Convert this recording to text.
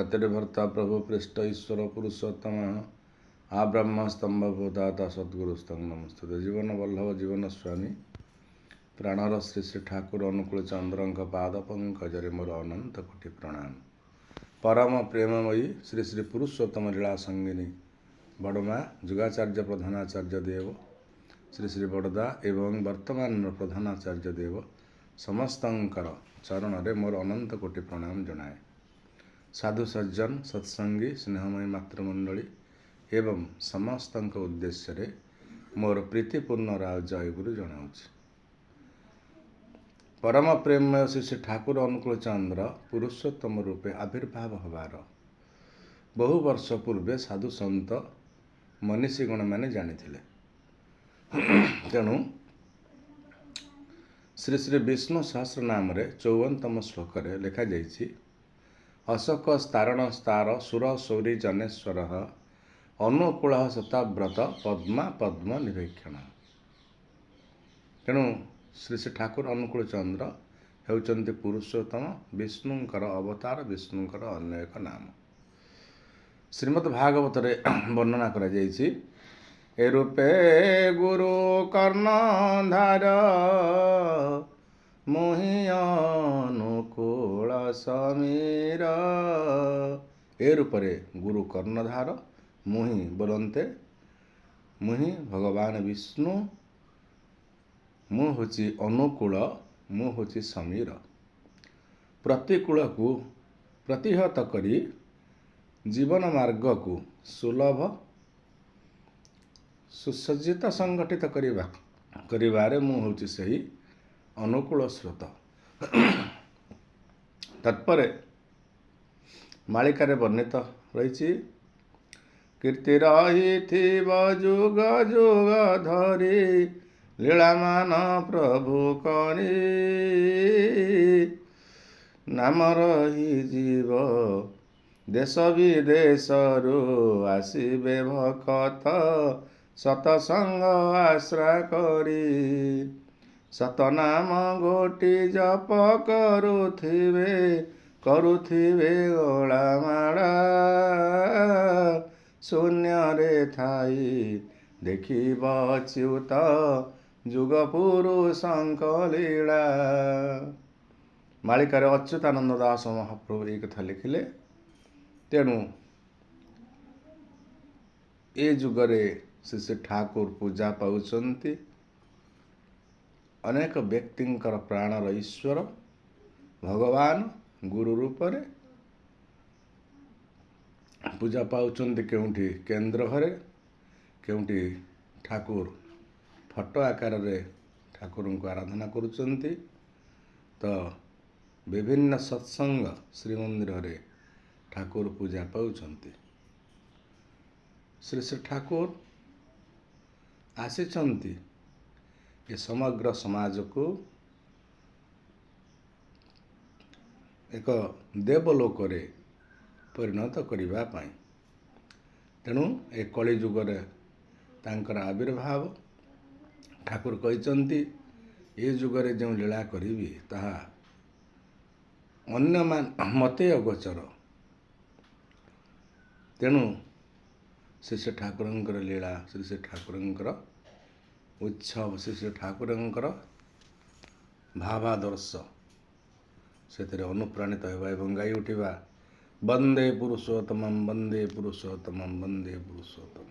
ଜଗତିର ଭର୍ତ୍ତା ପ୍ରଭୁ ପୃଷ୍ଠ ଈଶ୍ୱର ପୁରୁଷୋତ୍ତମ ଆବ୍ରହ୍ମ ସ୍ତମ୍ଭ ଭୂତାତା ସଦ୍ଗୁରୁସ୍ତଂ ନମସ୍ତୁତେ। ଜୀବନ ବଲ୍ଲଭ, ଜୀବନ ସ୍ୱାମୀ, ପ୍ରାଣର ଶ୍ରୀ ଶ୍ରୀ ଠାକୁର ଅନୁକୂଳ ଚନ୍ଦ୍ରଙ୍କ ପାଦ ପଙ୍କଜରେ ମୋର ଅନନ୍ତ କୋଟି ପ୍ରଣାମ। ପରମ ପ୍ରେମମୟୀ ଶ୍ରୀ ଶ୍ରୀ ପୁରୁଷୋତ୍ତମ ଲୀଳା ସଙ୍ଗିନୀ ବଡ଼ମା, ଯୁଗାଚାର୍ଯ୍ୟ ପ୍ରଧାନାଚାର୍ଯ୍ୟ ଦେବ ଶ୍ରୀ ଶ୍ରୀ ବଡ଼ଦା ଏବଂ ବର୍ତ୍ତମାନର ପ୍ରଧାନାଚାର୍ଯ୍ୟ ଦେବ ସମସ୍ତଙ୍କର ଚରଣରେ ମୋର ଅନନ୍ତ କୋଟି ପ୍ରଣାମ ଜଣାଏ। ସାଧୁ ସଜ୍ଜନ, ସତ୍ସଙ୍ଗୀ, ସ୍ନେହମୟୀ ମାତୃମଣ୍ଡଳୀ ଏବଂ ସମସ୍ତଙ୍କ ଉଦ୍ଦେଶ୍ୟରେ ମୋର ପ୍ରୀତିପୂର୍ଣ୍ଣ ରାୟ ଜୟଗୁରୁ ଜଣାଉଛି। ପରମ ପ୍ରେମମୟ ଶ୍ରୀ ଶ୍ରୀ ଠାକୁର ଅନୁକୂଳ ଚନ୍ଦ୍ର ପୁରୁଷୋତ୍ତମ ରୂପେ ଆବିର୍ଭାବ ହେବାର ବହୁ ବର୍ଷ ପୂର୍ବେ ସାଧୁ ସନ୍ଥ ମନୀଷୀଗଣମାନେ ଜାଣିଥିଲେ। ତେଣୁ ଶ୍ରୀ ଶ୍ରୀ ବିଷ୍ଣୁ ସହସ୍ର ନାମରେ 54ତମ ଶ୍ଲୋକରେ ଲେଖାଯାଇଛି, ଅଶୋକ ସ୍ତାରଣ ସ୍ତାର ସୁର ସୌରୀ ଜନେଶ୍ୱର ଅନୁକୂଳ ଶତାବ୍ରତ ପଦ୍ମା ପଦ୍ମ ନିଭୀକ୍ଷଣ। ତେଣୁ ଶ୍ରୀ ଶ୍ରୀ ଠାକୁର ଅନୁକୂଳ ଚନ୍ଦ୍ର ହେଉଛନ୍ତି ପୁରୁଷୋତ୍ତମ ବିଷ୍ଣୁଙ୍କର ଅବତାର, ବିଷ୍ଣୁଙ୍କର ଅନ୍ୟ ଏକ ନାମ। ଶ୍ରୀମଦ୍ ଭାଗବତରେ ବର୍ଣ୍ଣନା କରାଯାଇଛି, ଏ ରୂପେ ଗୁରୁ କର୍ଣ୍ଣଧାର ମୁହିଁ ଅନୁକୂଳ ସମୀର। ଏ ରୂପରେ ଗୁରୁ କର୍ଣ୍ଣଧାର ମୁହିଁ ବୋଲନ୍ତେ, ମୁହିଁ ଭଗବାନ ବିଷ୍ଣୁ, ମୁଁ ହେଉଛି ଅନୁକୂଳ, ମୁଁ ହେଉଛି ସମୀର। ପ୍ରତିକୂଳକୁ ପ୍ରତିହତ କରି ଜୀବନ ମାର୍ଗକୁ ସୁଲଭ, ସୁସଜ୍ଜିତ, ସଂଗଠିତ କରିବାରେ ମୁଁ ହେଉଛି ସେହି ଅନୁକୂଳ ସ୍ରୋତ। ତତ୍ପରେ ମାଳିକାରେ ବର୍ଣ୍ଣିତ ରହିଛି, କୀର୍ତ୍ତି ରହିଥିବ ଯୁଗ ଯୁଗ ଧରି ଲୀଳାମାନ ପ୍ରଭୁ କରି, ନାମ ରହିଯିବ ଦେଶ ବିଦେଶରୁ ଆସିବେ ଭକତ ସତସଙ୍ଗ ଆଶ୍ରା କରି, ସତନାମ ଗୋଟି ଜପ କରୁଥିବେ କରୁଥିବେ ଗଳାମାଳା, ଶୂନ୍ୟରେ ଥାଇ ଦେଖିବ ଅଚ୍ୟୁତ ଯୁଗ ପୁରୁଷଙ୍କ ଲୀଳା। ମାଳିକାରେ ଅଚ୍ୟୁତାନନ୍ଦ ଦାସ ମହାପ୍ରଭୁ ଏଇ କଥା ଲେଖିଲେ। ତେଣୁ ଏ ଯୁଗରେ ଶ୍ରୀ ଶ୍ରୀ ଠାକୁର ପୂଜା ପାଉଛନ୍ତି। ଅନେକ ବ୍ୟକ୍ତିଙ୍କର ପ୍ରାଣର ଈଶ୍ୱର ଭଗବାନ ଗୁରୁ ରୂପରେ ପୂଜା ପାଉଛନ୍ତି। କେଉଁଠି କେନ୍ଦ୍ର ଘରେ, କେଉଁଠି ଠାକୁର ଫଟୋ ଆକାରରେ ଠାକୁରଙ୍କୁ ଆରାଧନା କରୁଛନ୍ତି ତ ବିଭିନ୍ନ ସତ୍ସଙ୍ଗ ଶ୍ରୀମନ୍ଦିରରେ ଠାକୁର ପୂଜା ପାଉଛନ୍ତି। ଶ୍ରୀ ଶ୍ରୀ ଠାକୁର ଆସିଛନ୍ତି ଏ ସମଗ୍ର ସମାଜକୁ ଏକ ଦେବଲୋକରେ ପରିଣତ କରିବା ପାଇଁ। ତେଣୁ ଏ କଳିଯୁଗରେ ତାଙ୍କର ଆବିର୍ଭାବ। ଠାକୁର କହିଛନ୍ତି, ଏ ଯୁଗରେ ଯେଉଁ ଲୀଳା କରିବି ତାହା ଅନ୍ୟମାନ ମତେ ଅଗୋଚର। ତେଣୁ ଶ୍ରୀ ଶ୍ରୀ ଠାକୁରଙ୍କର ଲୀଳା, ଶ୍ରୀ ଶ୍ରୀ ଠାକୁରଙ୍କର ଉତ୍ସବ, ଶ୍ରୀ ଶ୍ରୀ ଠାକୁରଙ୍କର ଭାବାଦର୍ଶ, ସେଥିରେ ଅନୁପ୍ରାଣିତ ହେବା ଏବଂ ଗାଇ ଉଠିବା, ବନ୍ଦେ ପୁରୁଷୋତ୍ତମମ୍, ବନ୍ଦେ ପୁରୁଷୋତ୍ତମମ୍, ବନ୍ଦେ ପୁରୁଷୋତ୍ତମ।